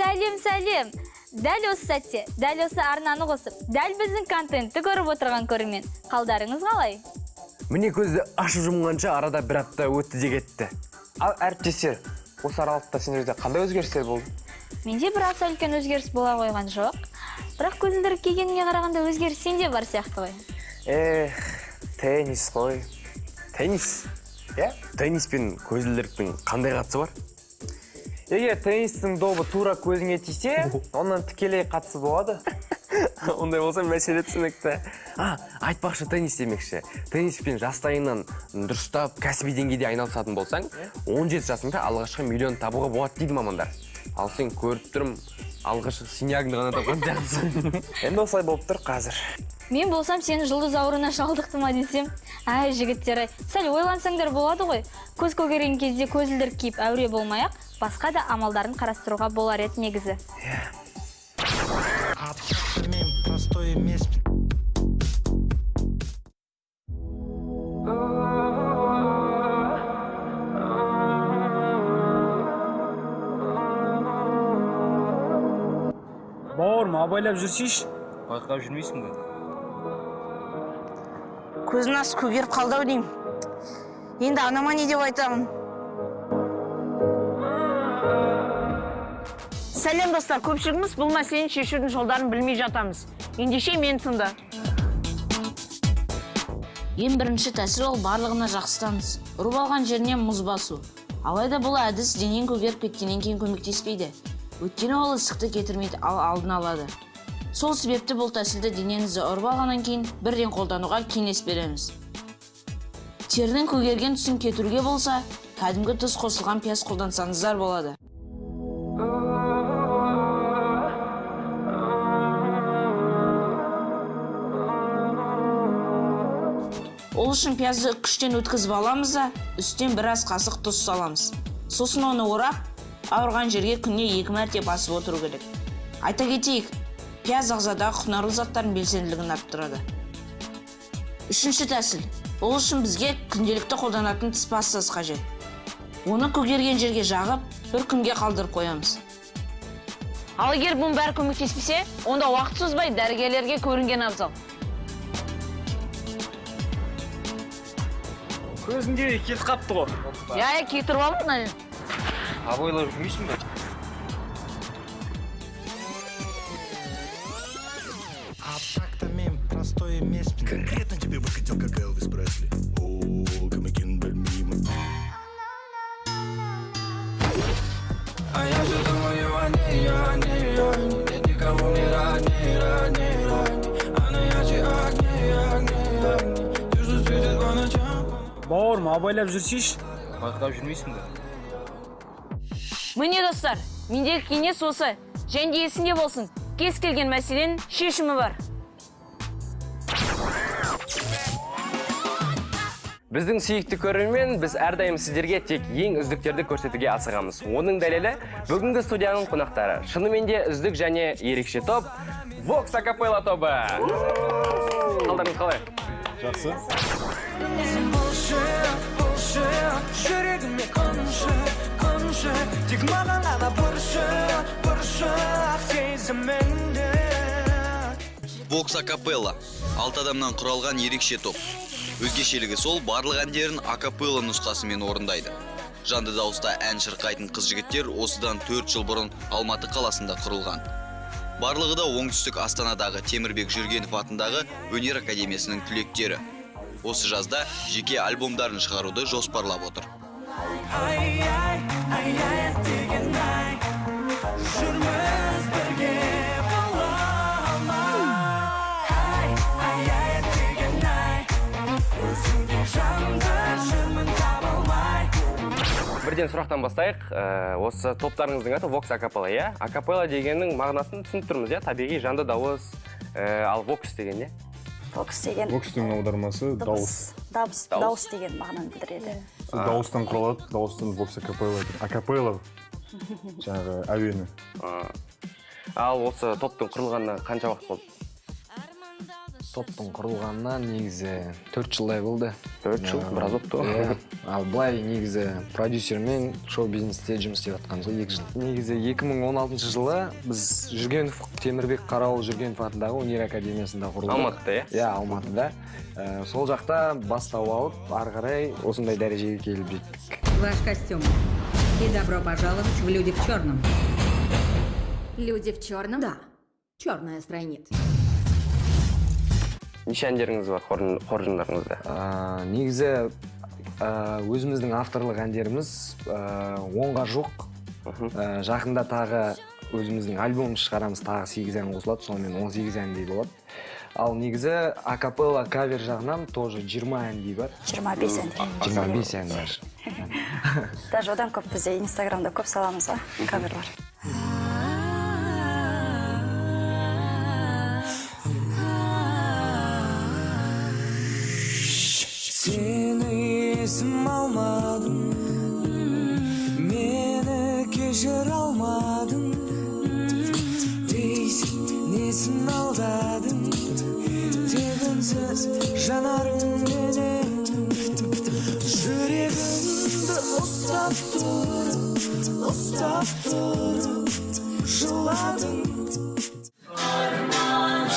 Сәлем, сәлем! Дәл осы сәтте, дәл осы арнаны қосып, дәл біздің контентті көріп отырған көрермен. Қалдарыңыз қалай? Міне, көзді ашып жұмғанша арада бір апта өтті де кетті. Ал, әріптестер, осы аралықта сендерде қандай өзгерістер болды? Менде бір аса үлкен өзгеріс бола қойған жоқ. Бірақ көзілдірік кигеніңе қарағанда өзгеріс сенде бар сияқты ғой. Эх, теннис қой. Теннис? Иә. Теннис пен көзілдіріктің қандай қатысы бар? Егер теннистің добы тура көзіңе тисе, онан тікелей қатысы болады. Ондай болса, мәселе түсінікті. А, айтпақшы, теннис демекші. Тенниспен жастайынан дұрыстап кәсіби деңгейде айналысатын болсаң, 17 жасыңда алғашқы миллион табуға болады дейді мамандар. Ал сен, көріп тұрмын, алғашқы синягыңды ғана тапқан сияқтысың. Енді осылай болып тұр қазір. Мен болсам, сені жұлдыз ауруына шалдықты ма десем. Әй, жігіттер, ай, сәл ойлансаңдар болады ғой. Көз көгерген кезде көзілдірік киіп әуре болмай ақ, басқа да амалдарын қарастыруға болар еді негізі. А так-то мен простой емеспін. Бауырым, абайлап жүрсейші. Байқап жүрмейсің бе? Көзімнің асы көгеріп қалды ау деймін. Енді анама не деп айтамын? Сәлем, достар! Көпшілігіміз бұл мәселені шешудің жолдарын білмей жатамыз. Ендеше мені тыңда. Ең бірінші тәсіл, ол барлығына жақсы таныс ұрып алған жеріне мұз басу. Алайда бұл әдіс денең көгеріп кеткеннен кейін көмектеспейді, өйткені ол ісікті кетірмейді, ал алдын алады. Сол себепті бұл тәсілді денеңізді ұрып алғаннан кейін бірден қолдануға кеңес береміз. Терінің көгерген түсін кетіруге болса, кәдімгі тұз қосылған пияз қолдансаңыздар болады. Ол үшін пиязды күштен өткізіп аламыз да, үстінен біраз қасық тұз саламыз. Сосын оны орап, ауырған жерге күніне екі мәрте басып отыру керек. Айта кетейік, пияз ағзадағы құнарлы заттардың белсенділігін арттырады. Үшінші тәсіл. Ол үшін бізге күнделікті қолданатын тіс пастасы қажет. Оны көгерген жерге жағып, бір күнге қалдырып қоямыз. Ал егер бұның бәрі көмектеспесе, онда уақыт созбай дәрігерлерге көрінген абзал. Көзіңде кетіп қапты ғой. Иә, кетіріп алдым мына. Абайлап жүрмейсің бе? А так-то мен простой емеспін. Конкретно тебе бы хотел, как Элвис Пресли. О, кім білмеймін. А я все думаю о ней, о ней, о ней. Нет никого мне родней, родней, родней. Она ярче огней, огней, огней. Те, что светит по ночам. Бауырым, абайлап жүрсейші. Байқап жүрмейсің бе? Міне, достар, мендегі кеңес осы. Және де есіңде болсын, кез келген мәселенің шешімі бар. Біздің сүйікті көрермен, біз әрдайым сіздерге тек ең үздіктерді көрсетуге асығамыз. Оның дәлелі – бүгінгі студияның қонақтары. Шынымен де үздік және ерекше топ – Vox Акапелла тобы. Қалдарыңыз қалай? Жақсы. Болшы, болшы, жүрегіме қоншы, қоншы. Тек маған ғана бұршы, бұршы ақ сезіміңді. Vox Акапелла – алты адамнан құралған ерекше топ. Өзгешелігі сол, барлық әндерін акапелла нұсқасымен орындайды. Жанды дауыста ән шырқайтын қыз жігіттер осыдан 4 жыл бұрын Алматы қаласында құрылған. Барлығы да оңтүстік Астанадағы Темірбек Жүргенов атындағы өнер академиясының түлектері. Осы жазда жеке альбомдарын шығаруды жоспарлап отыр. Ай, ай, ай, ай, деген ай. Жүрміз бірге бола алмай. Ай, ай, ай, деген ай. Өзіңде жанды жүрмін таба алмай. Бірден сұрақтан бастайық. Осы топтарыңыздың аты Vox Акапелла, иә? Акапелла дегеннің мағынасын түсініп тұрмыз, иә? Табиғи жанды дауыс, ал Vox деген не? Vox деген Vox-тың аудармасы дауыс. Дыбыс, Дауыс. дауыс деген мағынаны білдіреді. Сол дауыстан құралады, дауыстан Vox акапелла. Акапелла жаңағы әуені. Ал осы топтың құрылғанына қанша уақыт болды? Топтың құрылғанына негізі 4 жылдай болды. 4 жыл, біраз болыпты ғой. Иә. Ал былай негізі продюсермен шоу бизнесте жұмыс істеп жатқанымызға 2 жыл. Негізі 2016 жылы біз Жүргенов, Темірбек Қарауыл Жүргенов атындағы өнер академиясында құрылдық. Алматыда, иә? Иә, Алматыда. Сол жақта бастау алып, ары қарай осындай дәрежеге келіп жеттік. Ваш костюм. И добро пожаловать в «Люди в черном». Люди в черном? Да. Черная стройнит. Неше әндеріңіз бар қоржындарыңызда? Негізі өзіміздің авторлық әндеріміз 10-ға жуық. Жақында тағы өзіміздің альбом шығарамыз, тағы сегіз ән қосылады, сонымен 18 әндей болады. Ал негізі акапелла, кавер жағынан тоже 20 әндей бар. 25 ән. 25 ән бар. Даже одан көп, бізде Инстаграмда көп саламыз ғой каверлар. Сені есім алмадым, мені кешір алмадым дейсің, несін алдадың тек үнсіз жанарыңменен. Жүрегімді ұстап тұрып, ұстап тұрып жыладың. Арман-ай,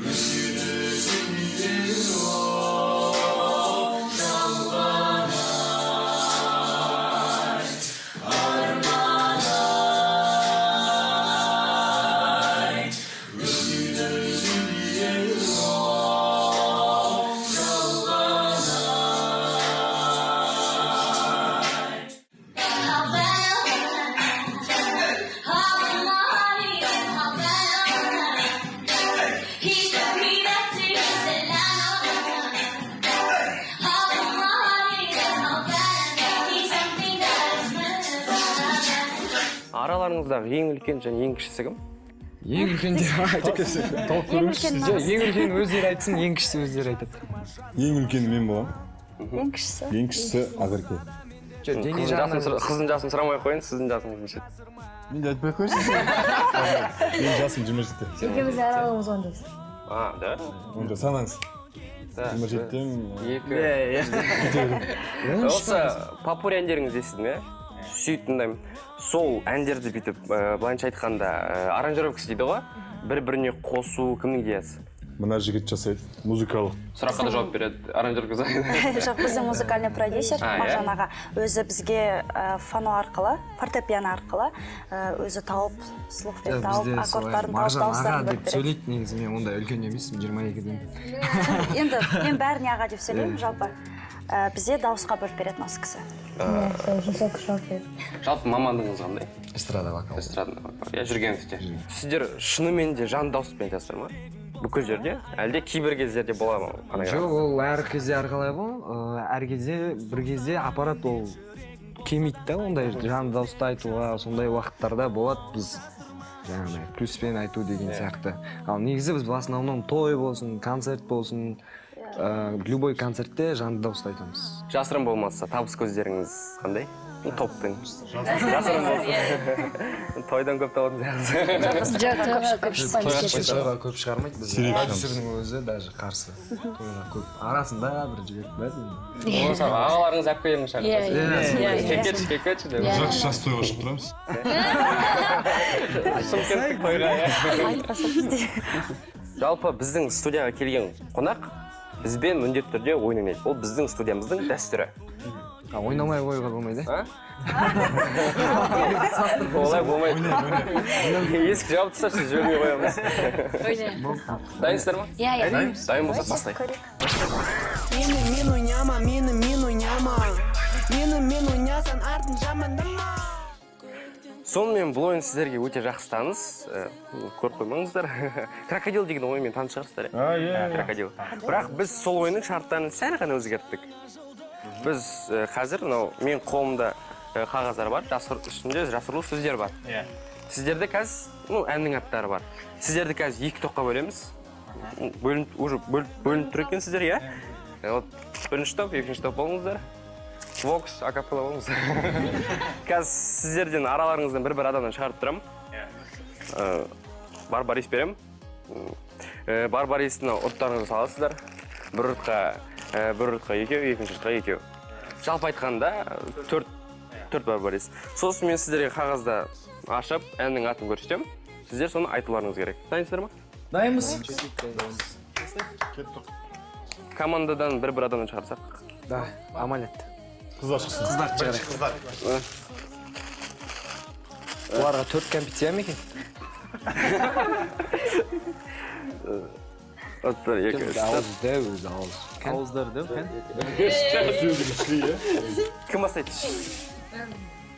өседі сендер жалған-ай, арман-ай, өседі сендер жалған-ай. Араларыңыздағы ең үлкен және ең кішісі кім? Ең үлкен деп айта кетсек. Ең үлкен. Жоқ, ең үлкен өздері айтсын, ең кішісі өздері айтады. Ең үлкені мен боламын. Ең кішісі. Ең кішісі Ақерке. Жоқ, дене Қыздың жағынан. жасын сұрамай ақ қояйын, сіздің жасыңыз неше? Мен де айтпай ақ қояйыншы. Менің жасым 27-те. Екеуміздің аралығымыз 10 жас. А, да? 10 жас санаңыз. Да. 27-тен. Екі. Осы попурри әндеріңізді естідім, иә, сүйіп тыңдаймын. Сол әндерді бүйтіп, былайынша айтқанда, аранжировкасы дейді ғой, бір біріне қосу кімнің идеясы? Мына жігіт жасайды музыкалық. Сұраққа да жауап береді, аранжировка жасайды. Жоқ, біздің музыкальный продюсер. А, иә? Мағжан аға өзі бізге фано арқылы, фортепиано арқылы өзі тауып, слухпен тауып, Бізде солай аккордтарын тауып, Мағжан аға дауыстарын деп бөліп береді. сөйлейді. Негізі мен ондай үлкен емеспін, 22-ден. Енді мен бәріне аға деп сөйлеймін жалпы. Бізде дауысқа бөліп беретін осы кісі. Жалпы мамандығыңыз қандай? Эстрада вокал. Эстрада вокал, иә. Жүргеновте сіздер шынымен де жан дауыспен айтасыздар ма бүкіл жерде, әлде кейбір кездерде бола ма фонограмма? Жоқ, ол әр кезде әрқалай ғой. Әр кезде, бір кезде аппарат ол келмейді да ондай жанды дауыста айтуға. Сондай уақыттарда болады, біз жаңағыдай плюспен айту деген сияқты. Ал негізі біз в основном той болсын, концерт болсын, любой концертте жанды дауыста айтамыз. Жасырын болмаса, табыс көздеріңіз қандай? Ну, топтың жасырын болсын, тойдан көп табатын сияқтысыз. Жоқ, тойға көп шықпаймыз. Тойға көп шығармайды біз. Сирек. Продюсердің өзі даже қарсы тойға көп, арасында бір жіберіп қояды енді. Болмаса ағаларыңыз, әпкелеріңіз Иә, шақырады. иә, иә. Келіп кетші, келіп кетші деп. Жақсы, жас тойға шығып тұрамыз. Шымкенттік тойға, иә. Айтпаса бізде. Жалпы біздің студияға келген қонақ бізбен міндетті түрде ойын ойнайды, ол біздің студиямыздың дәстүрі. А, ойнамай қоюға болмайды? А? Олай болмайды, есік жауып тастап, сіз жібермей қоямыз. Дайынсыздар ма? Иә. Дайын болсақ, бастайық. Мені мен ойнама, мені мен ойнама, мені мен ойнасаң, артын жамандама. Сонымен, бұл ойын сіздерге өте жақсы таныс. Көріп қоймаңыздар, крокодил деген ойынмен таныс шығарсыздар, иә? А, иә, иә. Крокодил. Бірақ біз сол ойынның шарттарын сәл ғана өзгерттік. Біз қазір мынау мен қолымда қағаздар бар, үстінде жасырулы сөздер бар. Сіздерде қазір, ну, әннің аттары бар. Сіздерді қазір екі топқа бөлеміз. Бөлініп, уже бөлініп тұр екенсіздер, иә. Вот бірінші топ, екінші топ болыңыздар. Вокс акапелла болыңыздар. Қазір сіздерден, араларыңыздан бір бір адамнан шығарып тұрамын. Барбарис беремін. Барбаристі ұрттарыңызға саласыздар. Бір ұртқа, бір ұртқа екеу, екінші ұртқа екеу. Жалпы айтқанда төрт барбарис. Сосын мен сіздерге қағазда ашып, әннің атын көрсетемін. Сіздер соны айтуларыңыз керек. Дайынсыздар ма? Дайынбыз. Командадан бір-бір адамнан шығарсақ. Да, аманат. Қыздар шықсын. Қыздар шығарайық. Қыздар. Бұларға 4 кәмпит тия ма екен? Бір, екі, үш, Ауыз төрт. дәу өзі, ауыз. Ауыздар дәу, кән? Кім бастайды?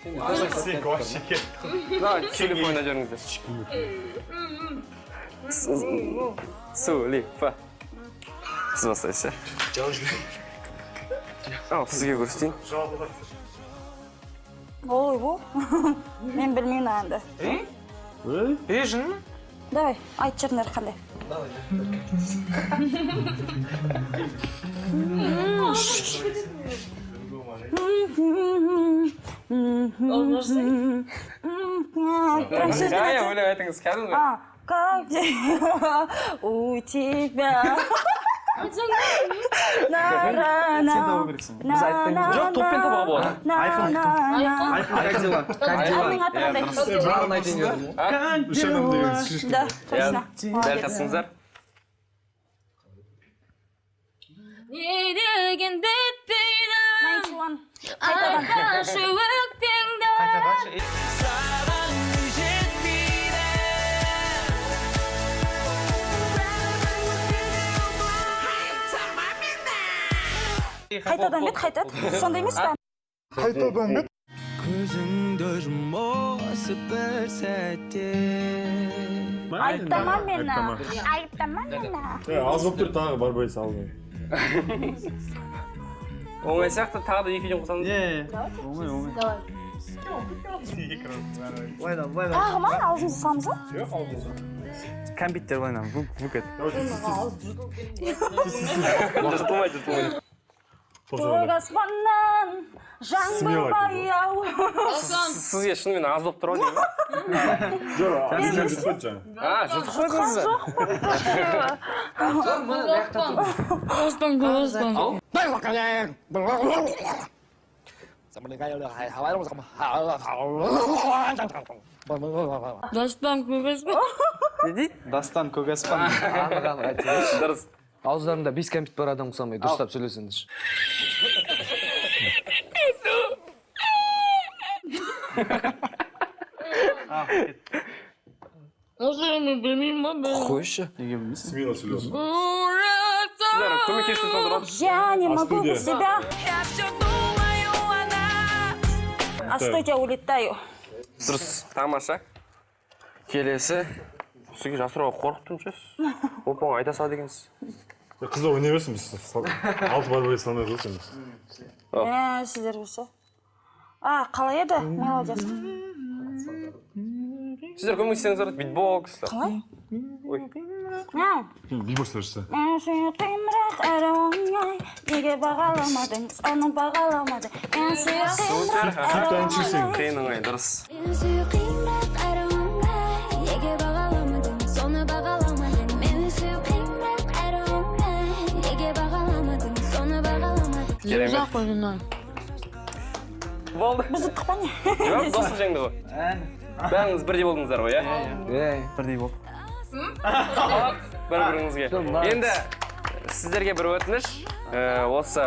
Сен вообще кет. Мына телефонына жіберіңіздер. Сулифа. Сіз бастайсыз, иә? Ал, сізге көрсетейін. Ой, бұл. Мен білмеймін әнді. Е, жын? Давай, айт жырыңдар қандай. Прям сөзбен Иә, айтайын. өлең айтыңыз, кәдімгі. А, как у тебя. На, на, на. Сен табу керексің. На, на, Жоқ, топпен табуға болады. на, Айфон. на, на. Айфон, как дела? Как дела? Әннің аты қандай? Бағана айтайын дедім ғой. Үш адам деген слишком. Да, точно. Дәл таптыңыздар. Не деген бітпейді 91. Айтпашы өкпеңді. Саған жетпейді. Қайтадан бет, қайтады. Сондай емес пе? Қайтадан бет. Көзіңді жұмасы бір сәтте. Айыптама мені. Айыптама мені. Аз болып тұр, тағы барбарис алдың. Оңай сияқты, тағы да екеуден қосамыз. Е, оңай, оңай. Давай. Былайдан, былайдан. Тағы ма? Аузымызды саламыз ба? Жоқ, аузымызға. Кәмпиттер былайынан, вук, вук ет. Жыртылмайды, жыртылмайды. Көк аспаннан жаңбыр Смело баяу. Сізге шынымен аз болып тұр ғой деймін. Жоқ, мен жұтпады жаңа. А, жұтып қойдыңыз ба? Дастан көк аспан. Дастан көк аспан. Не дейді? Дастан көк аспан. Анық, анық айтсаңызшы. Дұрыс. Ауыздарында 5 кәмпит бар адам ұқсамай, дұрыстап сөйлесеңізші. Осы мен білмеймін ба мен. Қойшы. Неге білмейсің? Смело сөйлесін. Сіздер көмектесіп отырады. Я не могу студия? без тебя. Я все думаю о нас. А что я улетаю? Дұрыс, тамаша. Келесі. Сізге жасыруға қорықтым ше. Оп оңай айта салады екенсіз. Қыздар ойнай берсін, біз алты барбарис салмай қойдық енді. Ә, сіздер болса. А, қалай еді мелодиясы? Сіздер көмектессеңіз болады, битбокс. Қалай? Ой. Мяу. Битбокс берші. Мен сені қиынырақ әрі оңай. Неге бағаламадың, соны бағаламадың. Мен сені қиынырақ әрі Сүйікті әнші сен. оңай. Қиын оңай, дұрыс. Мен сүю қиынырақ әрі оңай. Неге бағаламадың, соны бағаламадың. Мен сүю қиынырақ әрі оңай. Неге бағаламадың, соны бағаламадың. Керемет. Ұзақ қой мына. Болды. Біз ұттық па не? Жоқ, досым жеңді ғой. Бәріңіз бірдей болдыңыздар ғой, иә? Е, Бірдей болды. Бір-біріңізге. Енді сіздерге бір өтініш, осы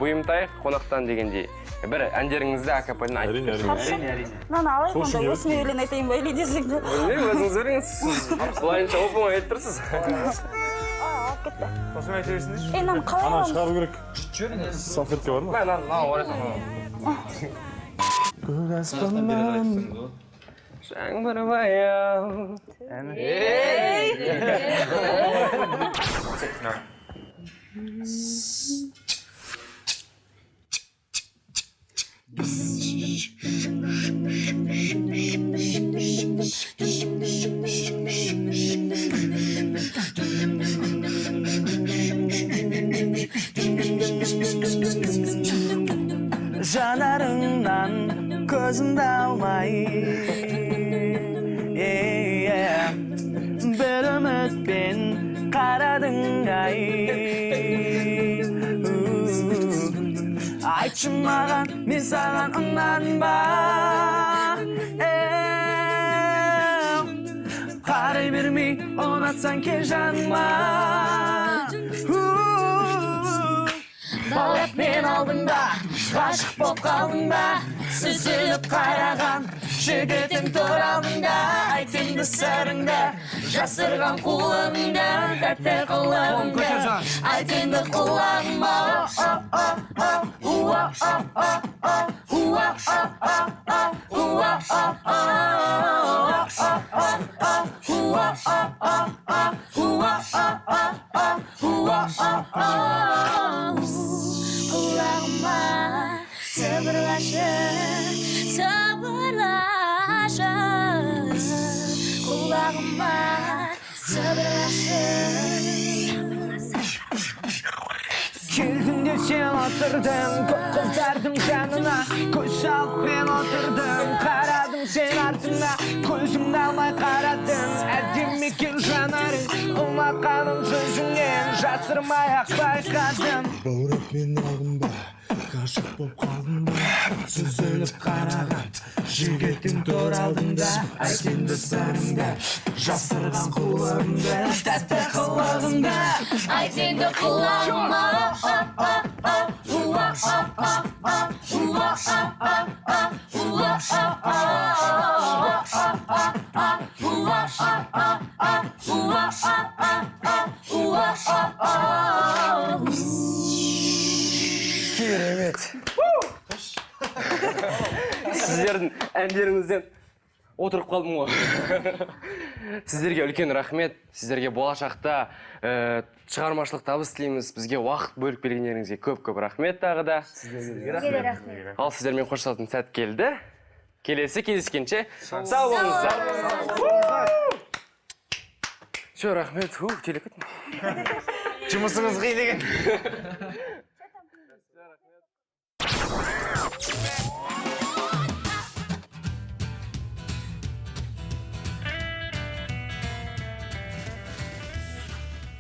бұйымтай қонақтан дегендей бір әндеріңізді акапельно айтып Әрине, әрине. Хорошо. Әрине, әрине. Мынаны алайық Сол онда, үшін осымен өлең айтайын ба или десең де. Білмеймін, өзіңіз біліңіз. Сіз былайынша оп оңай айтып тұрсыз. А, алып кетті. Осымен айта берсеңдерші. Ей, мынаны қалай Ананы аламыз? шығару керек. Салфетка бар ма? Мына, мына, орайсың. Көк аспаннан Жаңбыр баяу. Жанарыңнан көзімді алмай, е, е. Үмітпен қарадың ай. Айтшы маған, мен саған ұнадым ба? Қарай бермей, ұнатсаң кел жаныма. Баурап мен алдыңда, ғашық боп қалдың ба? Сүзіліп қараған жігітің тұр алдыңда. Айт енді сырыңды, жасырған қулығыңды, тәтті қылығыңды. Айт енді құлағыма. Құлағыма сыбырлашы, сыбырлашы, құлағыма сыбырлашы. Келдің де сен отырдың көп қыздардың жанына, көз салып мен отырдым, қарадың сен артыңа, көзімді алмай қарадың, әдемі екен жанарың, ұнатқаның жүзіңнен жасырмай ақ байқадым. Баурап мен алдым ба, ғашық боп қалдым ба? Сүзіліп қараған жігітің тұр алдыңда. Айт енді сырыңды, жасырған қулығыңды, тәтті қылығыңды. Айт енді құлағыма. Керемет. Сіздердің әндеріңізден отырып қалдым ғой. Сіздерге үлкен рахмет. Сіздерге болашақта шығармашылық табыс тілейміз. Бізге уақыт бөліп бергендеріңізге көп-көп рахмет тағы да. Сізге де рахмет. Ал сіздермен қоштасатын сәт келді. Келесі кездескенше сау болыңыздар. Все, рахмет. Фу, телек кеттім. Жұмысыңыз қиын екен.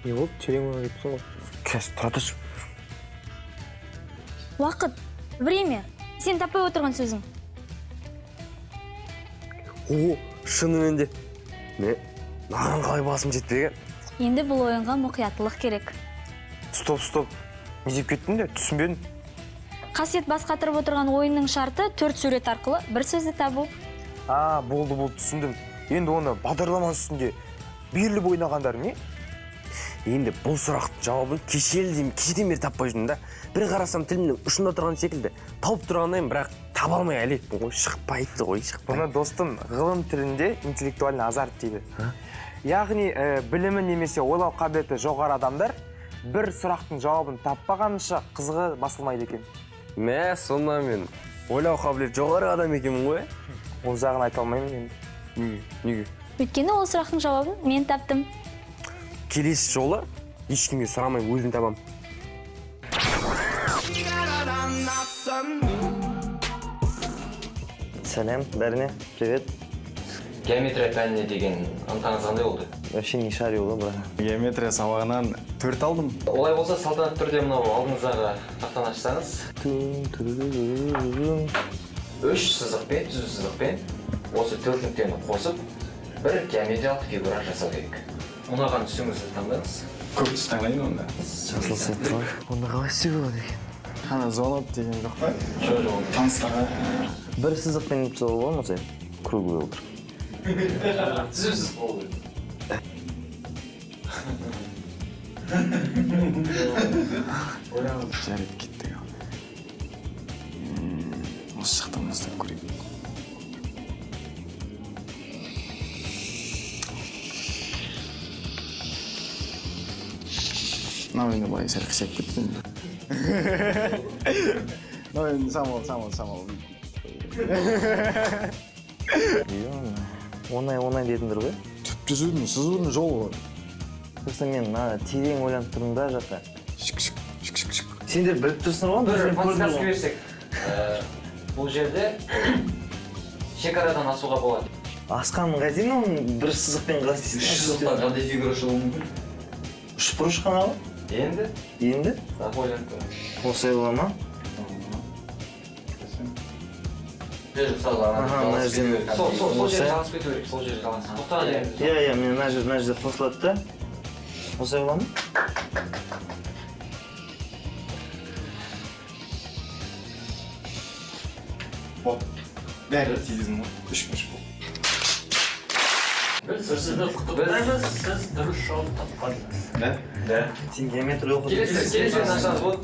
Не болды, терең ойланып кетіпсің ғой. Қазір тұра тұршы. Уақыт, время. Сен таппай отырған сөзің. О, шынымен де. Не, маған қалай басым жетпеген? Енді бұл ойынға мұқияттылық керек. Стоп, стоп. Не деп кеттің де, түсінбедім. Қасиет бас қатырып отырған ойынның шарты 4 сурет арқылы бір сөзді табу. А, болды, болды, түсіндім. Енді оны бағдарламаның үстінде беріліп ойнағандар не? Енді бұл сұрақтың жауабын кешеден бері таппай жүрмін да. Бір қарасам тілімнің ұшында тұрған секілді. Тауып тұрғандайым, бірақ таба алмай әлекпін ғой, шықпайды ғой, шықпайды. Бұны достым ғылым тілінде интеллектуальный азарт дейді. Яғни білімі немесе ойлау қабілеті жоғары адамдар бір сұрақтың жауабын таппағанынша қызығы басылмайды екен. Мә, сонда мен ойлау қабілеті жоғары адам екенмін ғой. Ол жағын айта алмаймын енді. Неге? Неге? Өйткені ол сұрақтың жауабын мен таптым. Келесі жолы ешкімге сұрамай өзім табам. Сәлем бәріне, привет. Геометрия пәніне деген ынтаңыз қандай болды? Вообще не шарю ғой, брат. Геометрия сабағынан 4 алдым. Олай болса салтанатты түрде мынау алдыңыздағы тақтаны ашсаңыз. 3 сызықпен, түзу сызықпен осы 4 нүктені қосып бір геометриялық фигура жасау керек. Ұнаған түсіңізді таңдаңыз. Көк түс таңдайын онда. Жасыл сәт ғой. Онда қалай істеуге болады екен? Ана звонок деген жоқ па? Жоқ, жоқ. Таныстарға. Бір сызықпен жасауға болады ма сен? Круглый отыр. Түзу сызық болу керек. Жарайды, кеттік ал. Осы жақтан бастап көрейік. Мынау енді былай сәл қисайып кетті енді. Мынау енді шамалы, шамалы, шамалы. Оңай, оңай дедіңдер ғой? Түп-түзудің, сызудың жолы бар. Просто мен мына терең ойланып тұрмын да жақта. Сендер біліп тұрсыңдар ғой, Бір мен көрдім подсказка ғой. берсек. Бұл жерде шекарадан асуға болады. Асқанын қайтейін, оны бір сызықпен қалай істейсің? Үш сызықтан қандай фигура шығуы мүмкін? Үшбұрыш қана ғой. Енді? Енді? Тағы ойланып көр. Осылай бола ма? Жоқ, сразу ана Аха, мына жерден сол жерде жалғасып кету керек, сол жерде жалғасып. Тоқтаған жеріміз. Иә, иә, міне мына жерде қосылады да. Осылай бола ма? Болды. Бәрі тигіздің ғой. Үшбұрыш болды. Біз сізді құттықтаймыз, сіз дұрыс жауап тапқансыз. Да? Да. Сен геометрия оқыдың. Келесі ашамыз болды.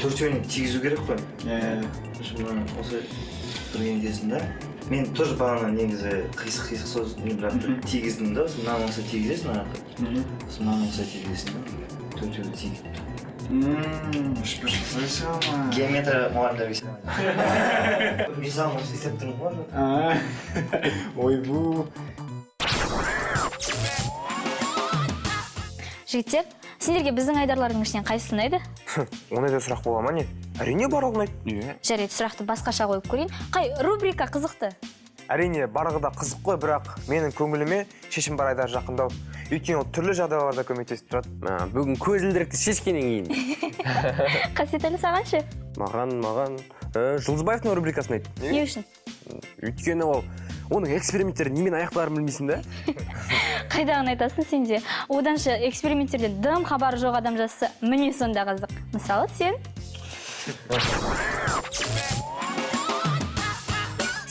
Төртеуіне тигізу керек қой. Иә. Мынаны осы бірген кезін да. Мен тоже бағана негізі қисық-қисық сөз мен бірақ тигіздім да, сосын мынаны осылай тигізесің ана жаққа. Сосын мынаны осылай тигізесің да. Төртеуі тигізіп. Үшбұрыш жасай ма? Геометрия мұғалімдерге сыймайды. Мен саған осы істеп тұрмын ғой. Ойбу. Жігіттер, сендерге біздің айдарлардың ішінен қайсысы ұнайды? Ондай да сұрақ бола ма не? Әрине барлығы ұнайды. Иә. Жарайды, сұрақты басқаша қойып көрейін. Қай рубрика қызықты? Әрине, барлығы да қызық қой, бірақ менің көңіліме шешім бар айдар жақындау. Өйткені ол түрлі жағдайларда көмектесіп тұрады. Бүгін көзілдірікті шешкеннен кейін. Қасиетәлі, саған ше? Маған Жұлдызбаевтың рубрикасы ұнайды. Не үшін? Өйткені ол оның эксперименттері немен аяқталарын білмейсің да? Қайдағын айтасың сен де. Оданша эксперименттерден дым хабары жоқ адам жазса, міне сонда қызық. Мысалы, сен.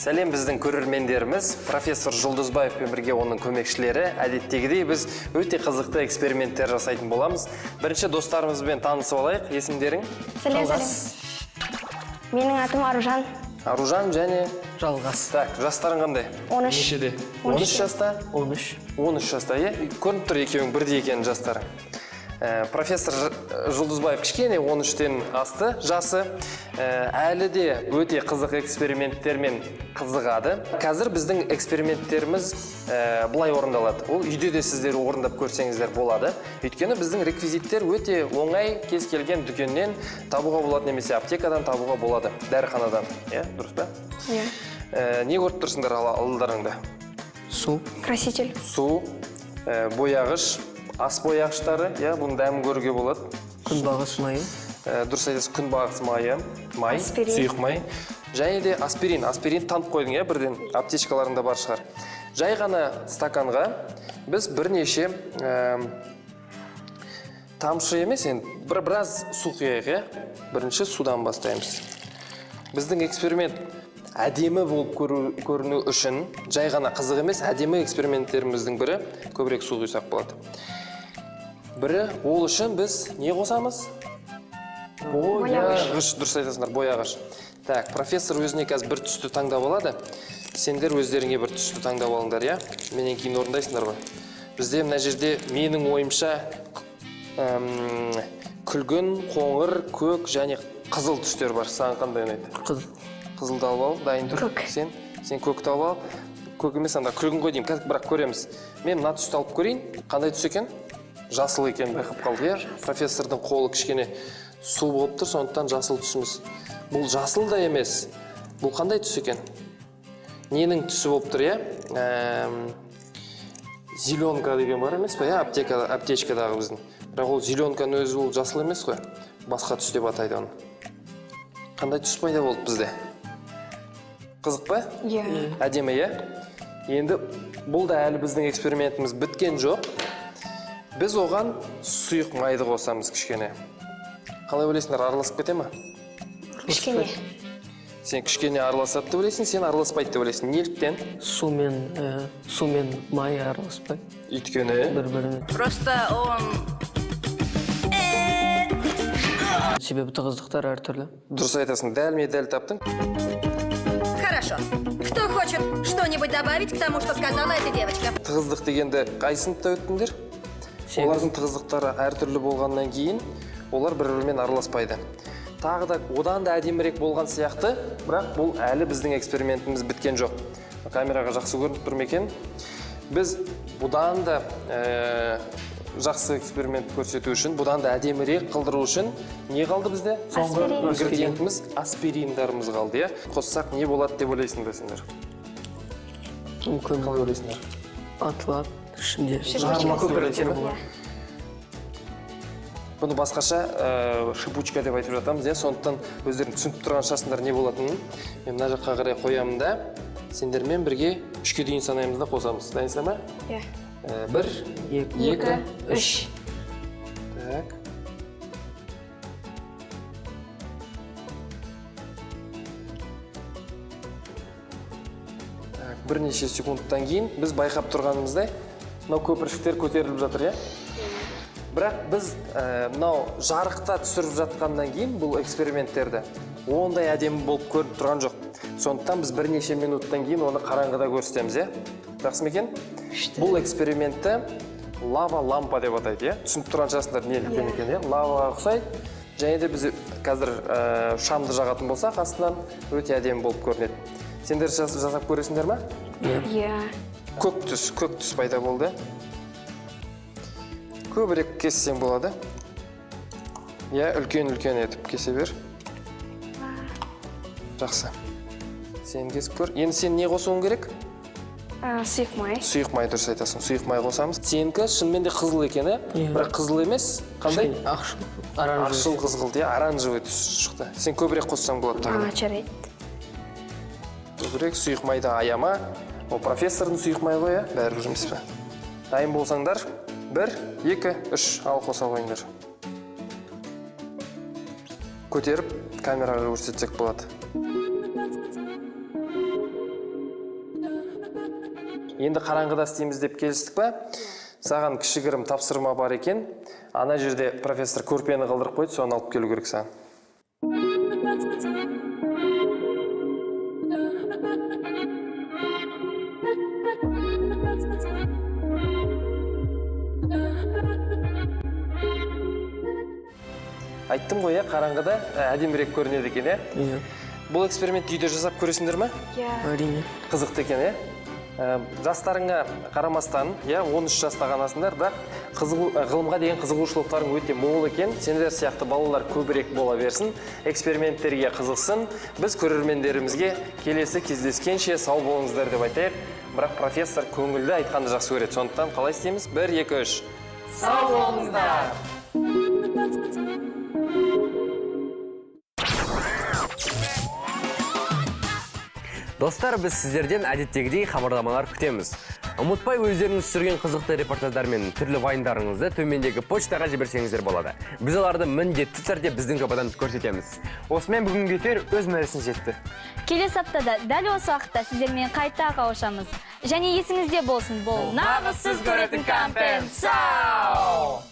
Сәлем біздің көрермендеріміз, профессор Жұлдызбаевпен бірге оның көмекшілері. Әдеттегідей біз өте қызықты эксперименттер жасайтын боламыз. Бірінші достарымызбен танысып алайық. Есімдерің? Сәлем, сәлем. Менің атым Аружан. Аружан және Жалғас. Так, жастарың қандай? 13. Нешеде? 13 13 жаста? 13. 13 жаста, иә? Көрініп тұр екеуің бірдей екенін жастарың. Профессор Жұлдызбаев кішкене 13-тен асты жасы. Әлі де өте қызық эксперименттермен қызығады. Қазір біздің эксперименттеріміз былай орындалады. Ол үйде де сіздер орындап көрсеңіздер болады. Өйткені біздің реквизиттер өте оңай, кез келген дүкеннен табуға болады немесе аптекадан табуға болады, дәріханадан. Иә, дұрыс па? Иә. Не көріп тұрсыңдар алдарыңда? Су. Краситель. Су, бояғыш, ас бояғыштары, иә, бұның дәмін көруге болады. Күнбағыс майы. Дұрыс айтасыз, күнбағыс майы, май, Аспирин. сұйық май. Және де аспирин, аспирин танып қойдың, иә, бірден аптечкаларыңда бар шығар. Жай ғана стаканға біз бірнеше тамшы емес, енді біраз су құяйық, иә. Бірінші судан бастаймыз. Біздің эксперимент әдемі болып көріну үшін, жай ғана қызық емес, әдемі эксперименттеріміздің бірі, көбірек су құйсақ болады. Бірі, ол үшін біз не қосамыз? Бояғыш. Дұрыс айтасыңдар, бояғыш. Так, профессор өзіне қазір бір түсті таңдап алады. Сендер өздеріңе бір түсті таңдап алыңдар, иә? Менен кейін орындайсыңдар ғой. Бізде мына жерде менің ойымша, күлгін, қоңыр, көк және қызыл түстер бар. Саған қандай ұнайды? Қызыл. Қызылды алып ал, дайын тұр. Көк. Сен көкті алып ал. Көк емес, анда күлгін ғой деймін, қазір бірақ көреміз. Мен мына түсті алып көрейін. Қандай түс екен? Жасыл екен, байқап қалдық, иә? Профессордың қолы кішкене су болып тұр, сондықтан жасыл түсіміз. Бұл жасыл да емес. Бұл қандай түс екен? Ненің түсі болып тұр, иә? Зеленка деген бар емес па, иә? Аптечкадағы біздің. Бірақ ол зеленканың өзі ол жасыл емес қой. Басқа түс деп атайды оны. Қандай түс пайда болды бізде? Қызық па? Иә. Әдемі, иә? Енді бұл да әлі біздің экспериментіміз біткен жоқ. Біз оған сұйық майды қосамыз кішкене. Қалай ойлайсыңдар, араласып кете ме? Кішкене. Сен кішкене араласады деп ойлайсың, сен араласпайды деп ойлайсың. Неліктен? Сумен май араласпайды. Өйткені? Бір-бірімен. Просто он... Себебі тығыздықтар әртүрлі. Дұрыс айтасың, дәлме-дәл таптың. Хорошо. Кто хочет что-нибудь добавить к тому, что сказала эта девочка? Тығыздық дегенді қай сыныпта өттіңдер? Олардың тығыздықтары әртүрлі болғаннан кейін олар бір-бірімен араласпайды. Тағы да одан да әдемірек болған сияқты, бірақ бұл әлі біздің экспериментіміз біткен жоқ. Камераға жақсы көрініп тұр ма екен? Біз бұдан да Жақсы эксперимент көрсету үшін, бұдан да әдемірек қылдыру үшін не қалды бізде? Соңғы Аспирин. ингредиентіміз аспириндарымыз қалды, иә? Қоссақ не болады деп ойлайсыңдар сендер? Мүмкін. Қалай ойлайсыңдар? Атылады ішінде. Жарылады деп ойлайсың ба? Бұны басқаша шипучка деп айтып жатамыз, иә? Сондықтан өздерің түсініп тұрған шығарсыңдар не болатынын. Мен мына жаққа қарай қоямын да, сендермен бірге 3-ке дейін санаймыз да қосамыз. Дайынсыздар ма? Иә. 1, 2, 2, 3. Так. Так, бірнеше секундтан кейін біз байқап тұрғанымыздай, мынау көпіршіктер көтеріліп жатыр, иә? Бірақ біз мынау жарықта түсіріп жатқаннан кейін бұл эксперименттерді ондай әдемі болып көрініп тұрған жоқ. Сондықтан біз бірнеше минуттан кейін оны қараңғыда көрсетеміз, иә? Жақсы ма екен? Бұл экспериментті лава лампа деп атайды, иә? Түсініп тұрған шығарсыңдар неліктен екен, иә? Лаваға ұқсайды. Және де біз қазір шамды жағатын болсақ, астынан өте әдемі болып көрінеді. Сендер жасап көресіңдер ма? Иә. Көк түс, көк түс пайда болды. Көбірек кессең болады. Иә, үлкен-үлкен етіп кесе бер. Жақсы. Сен кесіп көр. Енді сен не қосуың керек? Сұйық май. Сұйық май, дұрыс айтасың. Сұйық май қосамыз. Сенікі шынымен де қызыл екен, иә? Бірақ қызыл емес. Қандай? Ақшыл. Оранжевый. Ақшыл қызғылт, иә, оранжевый түс шықты. Сен көбірек қоссаң болады тағы да. Жарайды. Көбірек сұйық майды аяма. Ол профессордың сұйық майы ғой, иә? Бәрібір емес пе? Дайын болсаңдар, 1, 2, 3, ал қоса қойыңдар. Көтеріп камераға көрсетсек болады. Енді қараңғыда істейміз деп келістік па? Саған кішігірім тапсырма бар екен. Ана жерде профессор көрпені қалдырып қойды, соны алып келу керек саған. Айттым ғой, иә, қараңғыда әдемірек көрінеді екен, иә? Иә. Бұл экспериментті үйде жасап көресіңдер ме? Иә. Әрине. Қызықты екен, иә? Жастарыңа қарамастан, иә, 13 жаста ғанасыңдар, бірақ ғылымға деген қызығушылықтарың өте мол екен. Сендер сияқты балалар көбірек бола берсін, эксперименттерге қызықсын. Біз көрермендерімізге келесі кездескенше сау болыңыздар деп айтайық. Бірақ профессор көңілді айтқанды жақсы көреді. Сондықтан қалай істейміз? 1, 2, 3. Сау болыңыздар! Достар, біз сіздерден әдеттегідей хабарламалар күтеміз. Ұмытпай өздеріңіз түсірген қызықты репортаждар мен түрлі вайндарыңызды төмендегі почтаға жіберсеңіздер болады. Біз оларды міндетті түрде біздің жобадан көрсетеміз. Осымен бүгінгі эфир өз мәресіне жетті. Келесі аптада дәл осы уақытта сіздермен қайта қауышамыз. Және есіңізде болсын, бұл нағыз сіз көретін контент. Сау!